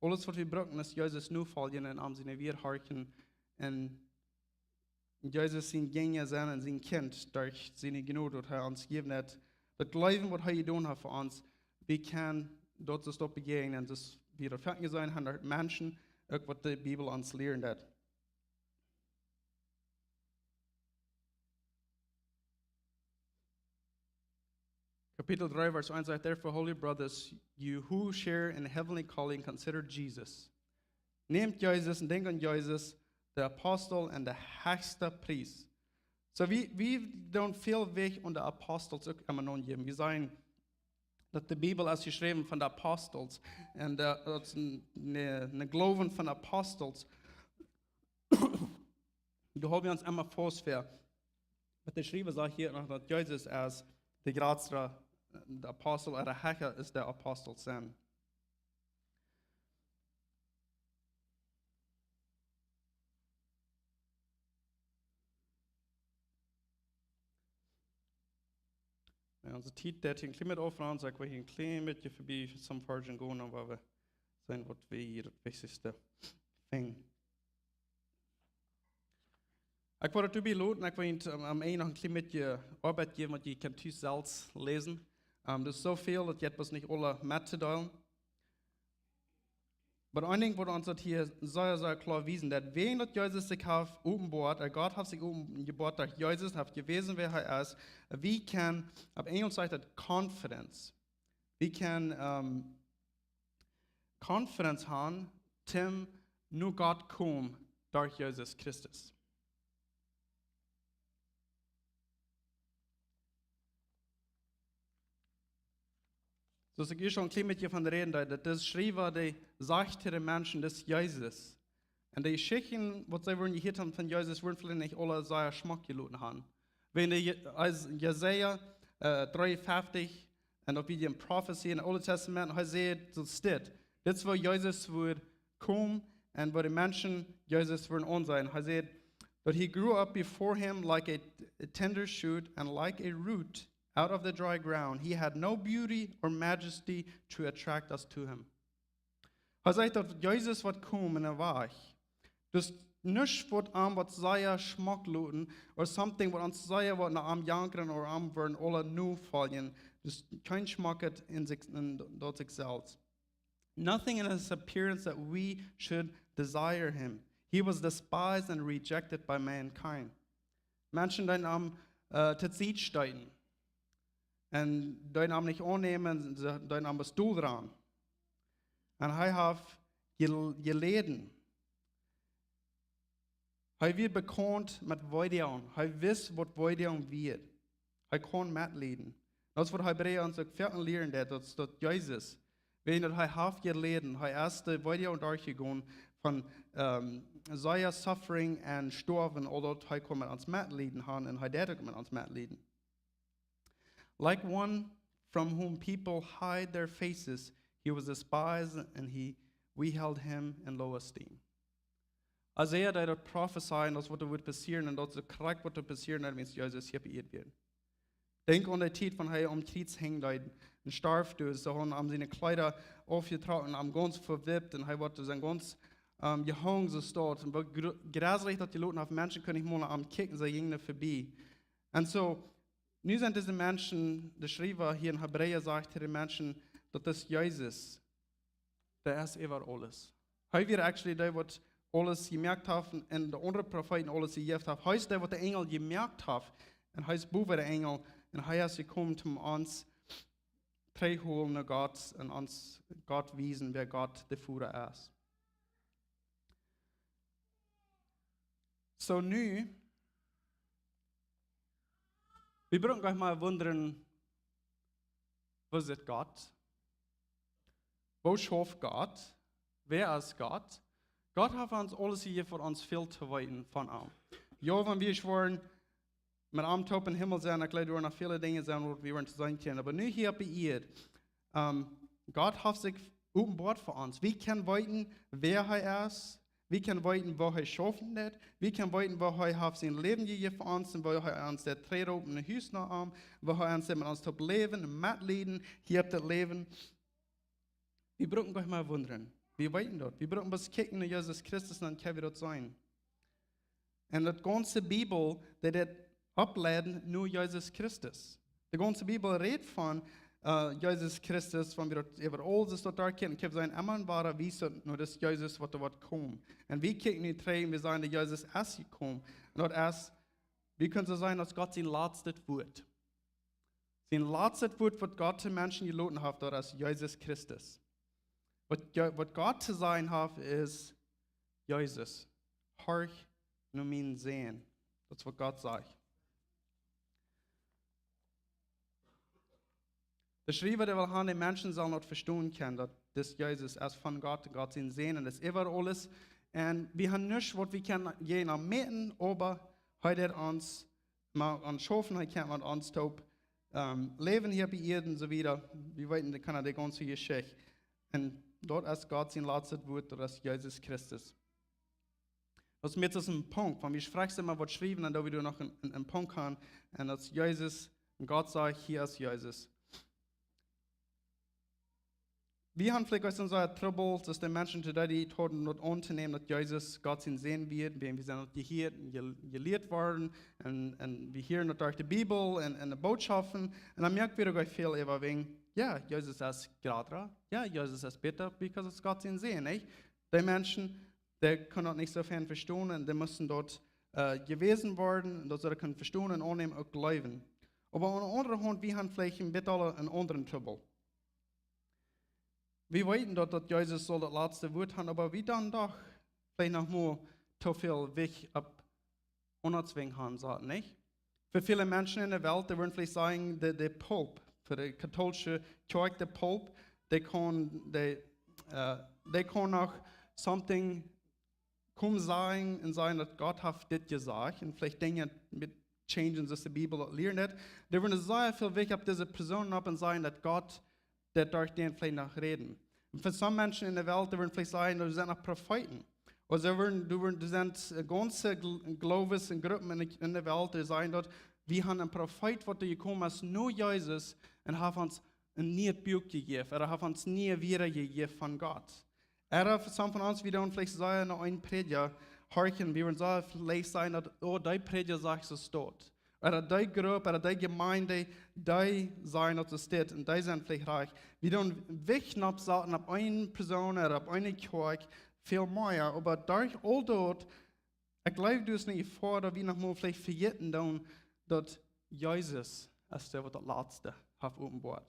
aules waut wie brucken es Jesus nofoljen un am siene Wieed horchen un Jesus sien Jinja sennen un sien Kjint derch siene Jnod, waut hee ons jejäft haft, daut Läwen, waut hee jedonen haft fa ons, wie kjennen daut soo stoppen bejäajnen, daut wie daut foaken jeseenen haben, daut Menschen, uk waut de Bibel ons lieren deit. Kapitel dree, Varsch eent sajcht: "Therefore, holy brothers, you who share in heavenly calling, consider Jesus." Nämt Jesus un denkjt aun Jesus, de Apostel un de hechsta Priest. Soo, wie, wie doonen väl Wajch aun de Apostels uk emma aunjäwen. Wie sajen, daut de Bibel es jeschräwen von de Apostels. Un, äh, daut es een, een, een Gloowen von Apostels. Doa hoolen wie ons emma faust fa. Oba de Schriewa sajcht hia noch, daut Jesus es de jratsta, de Apostel, ooda hecha aus de Apostels sent. Onse Tiet deit hia een kjlien bät aufronden, soo ekj well hia een kjlien bät verbie some Varschen gonen, oba wie seenen waut wie hia daut Wichtichste finjen. Ekj well daut doabie loten, ekj well junt, ähm, aum Enj noch een kjlien bät Oabeit jäwen, waut jie kjennen tus selfst läsen. Ähm, daut es soo väl, daut jeit bloos nich aules met to deelen. Oba een Dinkj, waut ons daut hia sea, sea kloa wiesen deit, wäajen daut Jesus sikj haft openboat, äh, Gott haft sikj openboat derch Jesus, haft jewäsen, wäa hee es. Wie kjennen opp Enjlisch sajcht daut confidence. Wie kjennen, ähm, confidence han, toom no Gott komen derch Jesus Christus. Soo aus ekj hia aul een kjlien bät von räden deed, daut es Schriewa, dee sajcht to de Menschen, daut es Jesus. Un de Jeschichten, waut see wudden jehieet haben von Jesus, wudden veleicht nich aule sea schmock jeloten haben. Wan de Je-, aus Jesaja, äh, dree fiftich, un daut wia een Profetie em Oolen Tastament, hee säd, soo steit, dit es woo Jesus wudd komen un woo de Menschen Jesus wudden aunseenen. Hee säd, "But he grew up before him like a t-, a tender shoot and like a root out of the dry ground. He had no beauty or majesty to attract us to him." Hee sajcht, daut Jesus woat komen un hee woat. Daut es nuscht, waut am woat sea schmock loten, or something, waut ons sea woat no am jankren, or am woaren aule nofoljen. Daut es kjeen Schmocket en sikj, en daut sikj selfst. Nothing in his appearance that we should desire him. He was despised and rejected by mankind. Menschen deeden am, äh, to Sied stoten. Un deeden am nich aunnämen, see deeden am bestolen. Un hee haft jel-, jeläden. Hee wia bekaunt met Weedoagen. Hee wist, waut Weedoagen wia. Hee kunn metlieden. Daut es, waut Hebräa ons uk väl lieren deit, daut, daut Jesus, wäajen daut hee haft jeläden, hee es de Weedoagen derchjegonen von, ähm, sea suffering un stoawen, although hee kunn met ons metlieden han un hee deed uk met ons metlieden. Like one from whom people hide their faces, he was despised, and he, we held him in low esteem. Jesaja deed daut profezeien, daut waut doa wudd passieren, un daut es krakjt waut doa passieren deed, wan Jesus hia opp Ieed wia. Denkj aun de Tiet, wan hee aum Kjriez hinjen deed un storf, see hauden am siene Kjleeda aufjetrocken, am gaunz vewipt, un hee wort soo gaunz, ähm, jehongen, soo stolt, un woo gr-, jreslich daut jeloten haft, Menschen kunnen nich mol no am kjikjen, see jinjen doa verbie. Un soo, nu sent dise Menschen, de Schriewa hia en Hebräa sajcht to de Menschen, daut es Jesus, dee es äwa aules. Hee wia actually dee, waut aules jemoakt haft un, un de aundre Profeeten aules jejäft haft. Hee es dee, waut de Enjel jemoakt haft. Un hee es bowen de Enjel. Un hee es jekomen, om ons trigjholen no Gott un ons Gott wiesen, wäa Gott de Voda es. Soo nu, wie brucken nich mea wundren, woo sitt Gott? Woo schauft Gott? Wäa es Gott? Gott haft ons aules hia fa ons väl to weeten von am. Jo, wan wie woaren met am toop em Himmel sennen, ekj jleew, doa woaren noch väle Dinja sennen, waut wie woaren to seenen kjrieen. Oba nu hia opp de Ieed, ähm, Gott haft sikj openboat fa ons. Wie kjennen weeten, wäa hee es. Wie kjennen weeten, woo hee schaufen deit. Wie kjennen weeten, woo hee haft sien Läwen jejäft fa ons un woo hee ons deit trigjroopen no Hus no am, woo hee ons deit met ons toop läwen un metlieden hia opp dit Läwen. Wie brucken nich mea wundren. Wie weeten daut. Wie brucken bloos kjikjen no Jesus Christus un dan kjenn wie daut seenen. Un de gaunze Bibel, dee deit oppleiden no Jesus Christus. De gaunze Bibel rät von, äh, Jesus Christus, wan wie daut äwa aules daut doa kjennen, kjenn wie seenen, emma un wada wiest daut no dis Jesus, waut doa woat komen. Un wie kjikjen nu trigj un wie sajen, daut Jesus es jekomen. Un daut es, wie kjennen soo sajen, aus Gott sien latstet Wuat. Sien latstet Wuat, waut Gott to Menschen jeloten haft, daut es Jesus Christus. Waut Je-, waut Gott to sajen haft, es: "Jesus, horch no mienen Sän." Daut es, waut Gott sajcht. De Schriewa, dee well han, de Menschen sellen daut vestonen kjennen, daut dis Jesus es von Gott, Gott sien Sän, un es äwa aules. Un wie haben nuscht, waut wie kjennen jäajen am moaken, oba hee deit ons mau aunschaufen, hee kjemt met ons toop, ähm, läwen hia opp Ieed un soo wieda. Wie weeten, dee kjennen de gaunze Jeschicht. Un daut es Gott sien latstet Wuat, daut es Jesus Christus. Daut es mie een Punkt, wan wie schriewen emma waut schriewen, dan doo wie doa noch een, een, een Punkt aun, un daut es Jesus Un Gott sajcht: "Hia es Jesus." Wie haben veleicht uk soon Trubbel, daut de Menschen to dee, dee hauden daut auntonämen, daut Jesus Gott sien Sän wia, wäajen wie sent daut jehieet un je-, jelieet worden, un, un wie hieren daut derch de Bibel un, un de Bootschoften, un dan moakjen wie uk väl äwa wäajen, jo, Jesus es jrata, jo, Jesus es bäta, because es Gott sien Sän, nich? De Menschen, dee kunnen daut nich soo fein vestonen un dee musten daut, äh, jewäsen woaren, daut see daut kunnen vestonen un aunnämen, uk jleewen. Oba aun de aundre Haunt, wie haben veleicht een bät aule een aundren Trubbel. Wie weeten daut, daut Jesus saul daut latste Wuat haben, oba wie dan doch veleicht noch mau too väl Wicht opp aundre Dinja haben, sajcht, nich? Fa väle Menschen en de Welt, dee wudden veleicht sajen, de, de Pope, fa de katolische Kjoakj de Pope, dee kaun, dee, äh, dee kaun noch something komen sajen un sajen, daut Gott haft dit jesajcht, un veleicht Dinja met changen, soo aus de Bibel daut lieren deit. Dee wudden sea väl Wicht opp dise Persoon haben un sajen, daut Gott daut derch dän veleicht noch räden. Un fa some Menschen en de Welt, dee wudden veleicht sajen, daut sent noch Profeeten. Ooda see wudden, doa wudden, doa sent, äh, gaunze Gl-, Gloowes un Gruppen en de, en de Welt, dee sajen daut, wie haben een Profeet, waut doa jekomen es no Jesus, un haft ons een niet Buak jejäft, ooda haft ons nie Wieed jejäft von Gott. Ooda fa some von ons, wie doonen veleicht sajen no een Prädja horchen, wie wudden sajen, veleicht sajen daut, oh, dee Prädja sajcht soo daut. Ooda dee Grupp, ooda dee Jemeent, dee sajen daut soo steit, un dee sent veleicht rajcht. Wie doonen Wicht opp saten opp eene Persoon ooda opp eene Kjoakj, väl mea, oba derch aul daut, ekj jleew, doa es eene Jefoa, daut wie noch mau veleicht vejäten doonen, daut Jesus es dee, waut daut latste haft openboat.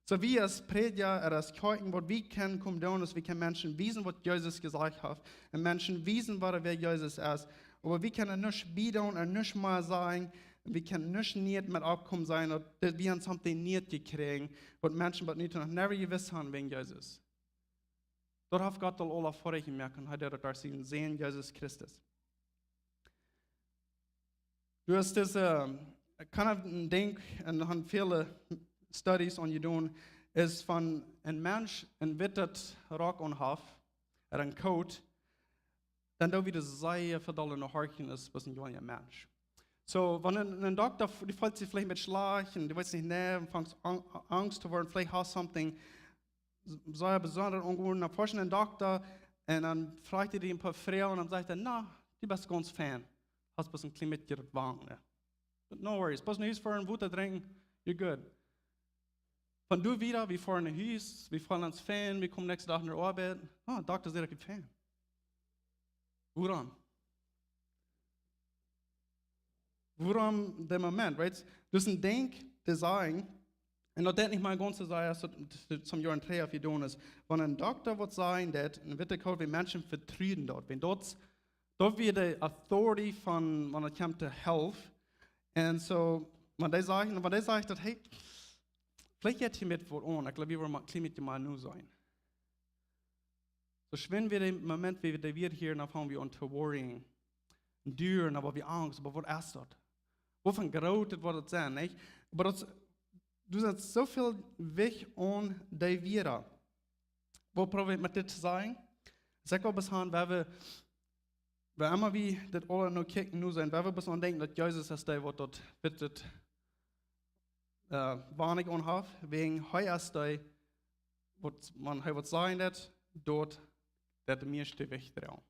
Soo wie aus Prädja ooda aus Kjoakjen, waut wie kjennen komen doonen, es wie kjennen Menschen wiesen, waut Jesus jesajcht haft, un Menschen wiesen, waut, wäa Jesus es. Oba wie kjennen nuscht biedoonen un nuscht mea sajen, wie kjennen nuscht nie met oppkomen sajen, daut, daut wie haben something niet jekjräajen, waut Menschen waut nu noch never jewist haben wäajen Jesus. Daut haft Gott aul aule Fäajen jemoakt un hee deed daut derch sienen Sän Jesus Christus. Du hast dise, äh, kind of een Dinkj, un haben väle Studies aun jedonen, es wan een Mensch een witten Rock aunhaft, ooda een Coat, dan doo wie daut sea väl dolla no horchen aus, aus een jonger Mensch. Soo, wan een, een Dokta, dee feelt sikj veleicht een bät schlajcht un dee weet nich, nä, un fangt aun, Angst to woaren, veleicht hast something sea besondret aunjedonen, dan foascht een Dokta un dan froagt hee die een poa Froagen un dan sajcht hee: "Na, du best gaunz fein. Hast bloos een kjlien bät jewankt, nä? But no worries. Bloos no Hus foaren, Wota drinkjen, you're good." Von doa wieda, wie foaren no Hus, wie feelen ons fein, wie komen näakjsten Dach no de Oabeit. Ah, Dokta sajcht, ekj sie fein. Wuarom? Wuarom dee Moment, right? Du hast een Dinkj to sajen, un daut deit nich mea gaunz soo sennen, aus daut, daut some Joaren trigj jedonen es. Wan een Dokta waut sajen deit, un weet ekj, wie Menschen vetruen daut. Wan daut, daut wia de authority von, wan et kjemt to health. Un soo, wan dee sajen, wan dee sajen daut, hey, veleicht jeit hia met waut aun, ekj jleew, wie wellen mol een kjlien bät mea nu sennen. Soo schwind wia de Moment, wua wie wada hia, dan fangen wie aun to worryen. Un doa, dan woa wie Angst, oba waut es daut? Woo von groot daut woat daut sennen, nich? Oba daut, du setst soo väl Wicht aun dee Wieed. Waut proow ekj met dit to sajen? Saj ekj, opp es han, wan wie, wan emma wie dit aula nu kjikjen, nu sennen, wan wie bloos aun denkjen, daut Jesus es dee, waut daut, waut daut, äh, weinich aunhaft, wäajen hee es dee, waut, wan hee waut sajen deit, daut, daut de mieeschte Wicht droagen.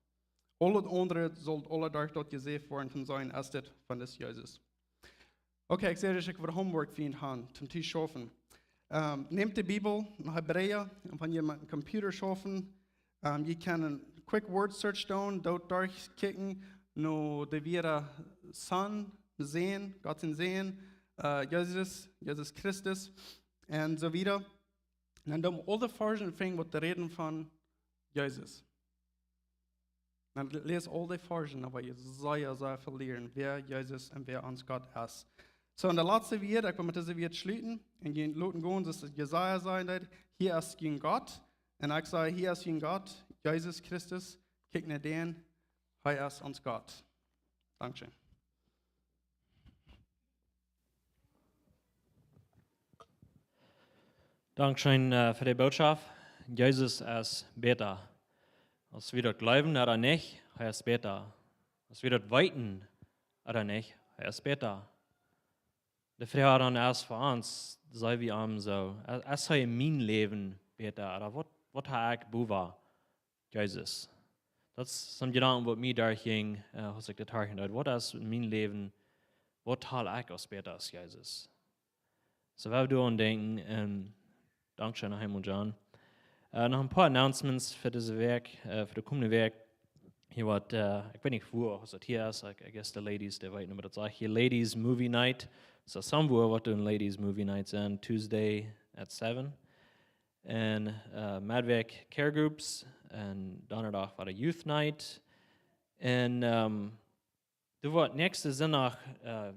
Aul daut aundre saul aula derch daut jeseenen woaren, toom sennen, aus dit von dis Jesus. Okay, ekj see, daut ekj fa homework fa junt hab, toom Tiet schaufen. Ähm, nämt de Bibel, een Hebräa, un wan jie met een Computer schaufen, ähm, jie kjennen een quick word search doonen, doa derchkjikjen, no de Wieed Son, Sän, Gott sien Sän, äh, Jesus, Jesus Christus, un soo wieda. Un dan doo aul de Varzen finjen, waut räden von Jesus. Dan läs aul de Varzen, dan woa jie sea, sea väl lieren, wäa Jesus un wäa ons Gott es. Soo, un de latste Wieed, ekj well met dise Wieed schluten, un jie loten gonen, soo aus Jesaja sajen deed: "Hia es jun Gott." Un ekj saj: "Hia es jun Gott, Jesus Christus, kjikj no dän, hee es ons Gott." Dankscheen. Dankscheen, äh, fa de Bootschoft. Jesus es bäta. Aus wie daut jleewen ooda nich, hee es bäta. Aus wie daut weeten ooda nich, hee es bäta. De Froag dan es fa ons, sent wie am soo, es, es hee en mien Läwen bäta, ooda waut, waut hab ekj bowa Jesus? Daut es soon Jedanken waut mie doa jinkj, äh, aus ekj dit horchen deed. Waut es en mien Läwen, waut haud ekj aus bäta aus Jesus? Soo, wie doaraun denkjen, un dankscheen, Heim un John. Äh, noch een poa Announcements fa dise Wäakj, äh, fa de komende Wäakj. Hia woat, äh, ekj weet nich wua, aus daut hia es, I, I guess the ladies, dee weeten, oba daut sajcht hia Ladies Movie Night. Soo, somewhere woat doa een Ladies Movie Night sennen, Tuesday at seven. Un, äh, Meddwäakj Care Groups, un Donnadach woat de Youth Night. Un, ähm, doa woat näakjsten Sindach, äh,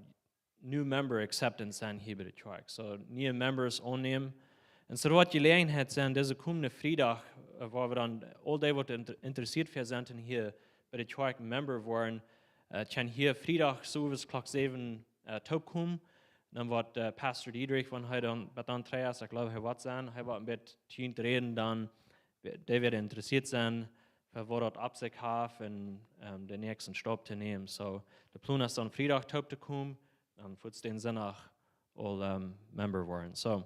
new member acceptance sennen hia bie de Kjoakj. Soo, niee members aunnämen. Un soo woat Jeläajenheit sennen, dise komende Friedach, äh, wua wie dan aul dee waut inter-, interessieet fa sent un hia bie de Kjoakj member woaren, äh, kjennen hia Friedach sowes Klock säwen, äh, toopkomen. Dan woat, äh, Pastor Diedrich, wan hee dan, waut dan trigj es, ekj gleew, hee woat sennen, hee woat een bät tjient räden dan, dee woaren interessieet sennen, fa waut daut opp sikj haft un, ähm, dän näakjsten Staup to nämen. Soo, de Plon es dan Friedach toop to komen, dan fuaz dän Sindach aul, ähm, member woaren. Soo,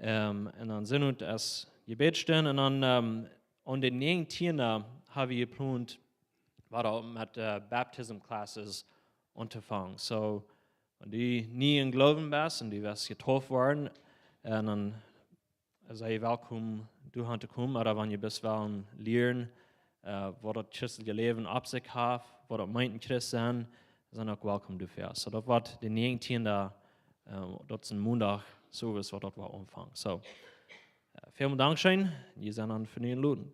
ähm, un dan sent wie aus Jebäd stonen un dan, ähm, aun dän näajentieenden hab wie jeplont, wada met, äh, baptism classes auntofangen. Soo, wan du nie em Gloowen best un du woascht jedeept woaren, un dan sent jie welkom, doa han to komen, ooda wan jie bloos wellen lieren, äh, waut daut christelje Läwen opp sikj haft, waut daut meent, een Christ sennen, sent uk welkom doafäa. Soo, daut woat dän näajentieenden, äh, daut es een Mondach, sowes woat daut woll aunfangen. Soo, äh, väl dankscheen, jie sent dan fa nu entloten.